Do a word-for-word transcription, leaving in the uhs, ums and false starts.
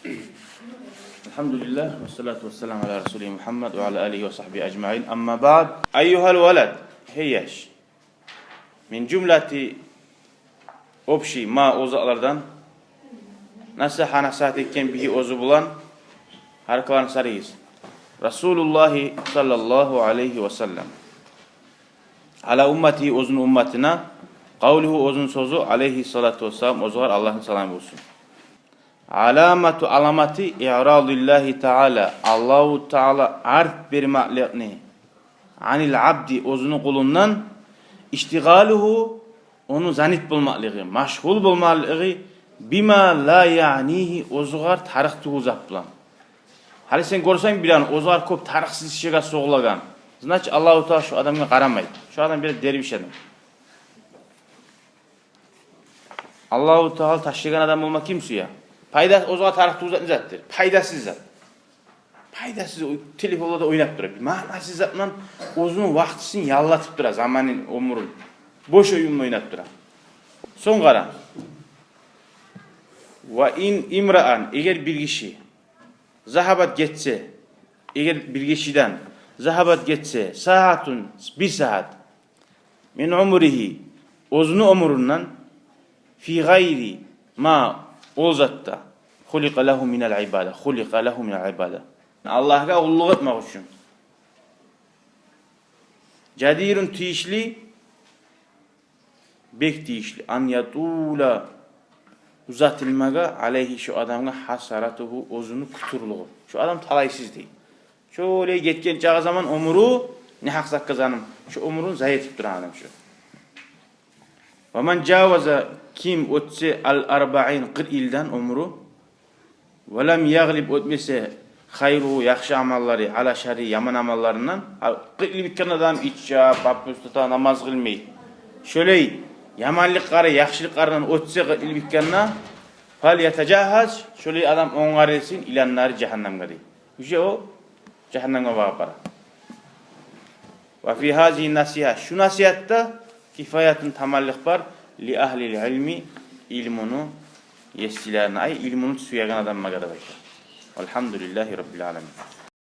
الحمد لله والصلاة والسلام على رسوله محمد وعلى آله وصحبه أجمعين. أما بعد. أيها الولد, гьей яш. Мин жумлати, общий, ма, о затлардан, насагьа, насигьат этген, бигьи, оьзю булан, гьаракаларын сарыгъыз. Расулуллагьи саллаллагьу алайгьи ва саллам. Ала умматигьи, оьзюню умматына, къавлугьу, оьзюню сёзю, алайгьи салату ва салам, оьзюгъар Аллагьны саламы болсун. Аламату, аламаты, иърадиллагьи таала, Аллагьу Таала арт бермекликни, анил абди, оьзюню къулундан, иштигъалугьу, ону занят болмакълыгъы, машгъул болмакълыгъы, бима ла яънигьи, оьзюгъар тарыкъ тюгюл зат булан. Гьали сен гёрсенг биревню, оьзюгъар кёп тарыкъсыз ишге согъулагъан, значит, Аллагьу Таала шо адамгъа къарамайды. Шо адам бир дервиш адам. Аллагьу Таала ташлагъан адам болма ким сюе? Пайда, оьзюгъар тарыкъ тюгюл зат не затдыр? Пайдасыз зат. Пайдасыз, о телефонларда ойнап тура. Бир маънасыз зат булан оьзюню вакътисин яллатып тура, заманын, оьмюрюн. Бош оюнда ойнап тура. Сонг къара. Ва ин имраан, эгер бир гиши, загьабат, гетсе, эгер бир гишиден, загьабат, гетсе, сагьатун, бир сагьат, мин умригьи, оьзюню оьмюрюнден, фи гъайри ма, ол затда, хуликъа лагьу минал ибада, хуликъа лагьу минал ибада. Аллагьгъа къуллукъ этмек учун. Жадирун, тийишли, бек тийишли. Ан ятула, узатылмагъа, алайгьи, шо адамгъа, хасаратугьу, оьзюню кютюрлюгю. Шо адам талайсыз дей. Шолай гетген чакъы заман оьмюрю, негьакъ затгъа заным, шо оьмюрюн зая этип турагъан адам шо. Ва ман жаваза, ким оьтсе, ал арбаин, къыркъ йылдан оьмюрю, ва лам ягълиб, оьтмесе, хайругьу, яхшы амаллары, ала шарри, яман амалларындан. А, къыркъ йыл битгенде адам иче, папирос тута, намаз къылмай. Шолай яманлыкълары яхшылыкъларындан оьтсе къыркъ йыл битгенде, фал ятажагьгьаз, шолай адам онгарылсын, илан нари, жагьаннамгъа дей. Уже о жагьаннамгъа багъып бара. Ва фи гьазигьи насигьа, шу насигьатда, кифаятун, таманлыкъ бар, ли агьлил илми, илмуну есилерине, ай, илмуну сюеген адамлагъа деп айта. Валгьамдулиллагьи раббил аламин.